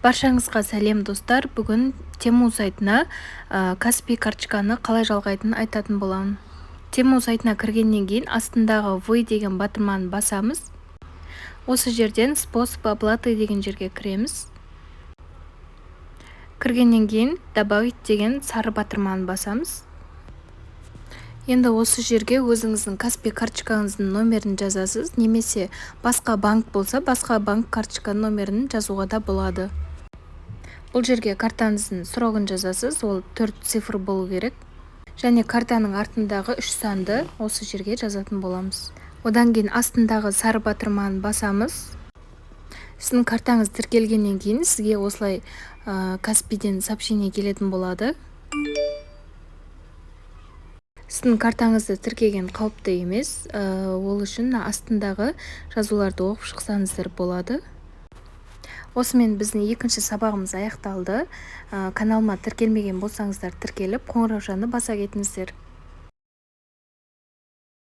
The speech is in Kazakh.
Баршаңызға сәлем, достар! Бүгін Temu сайтына Каспи карточканы қалай жалғайтынын айтатын боламын. Temu сайтына кіргеннен кейін астындағы «Вы» деген батырманы басамыз. Осы жерден «Способ оплаты» деген жерге кіреміз. Кіргеннен кейін «Добавить» деген сары батырманы басамыз. Енді осы жерге өзіңіздің Каспи карточкаңыздың номерін жазасыз немесе басқа банк болса, басқа банк карточка номерін жазуға да болады. Бұл жерге картаңыздың срогын жазасыз, ол төрт цифр болу керек, және картаның артындағы үш санды осы жерге жазатын боламыз. Одан кейін астындағы сары батырманы басамыз. Сіздің картаңыз тіркелгеннен кейін сізге осылай Каспиден сообщение келетін болады. Сіздің картаңызды тіркеген қауіпті емес, ол үшін астындағы жазуларды оқып шықсаңыздар болады. Осымен біздің екінші сабағымыз аяқталды. Каналыма тіркелмеген болсаңыздар, тіркеліп, қоңыраушаны баса кетіңіздер.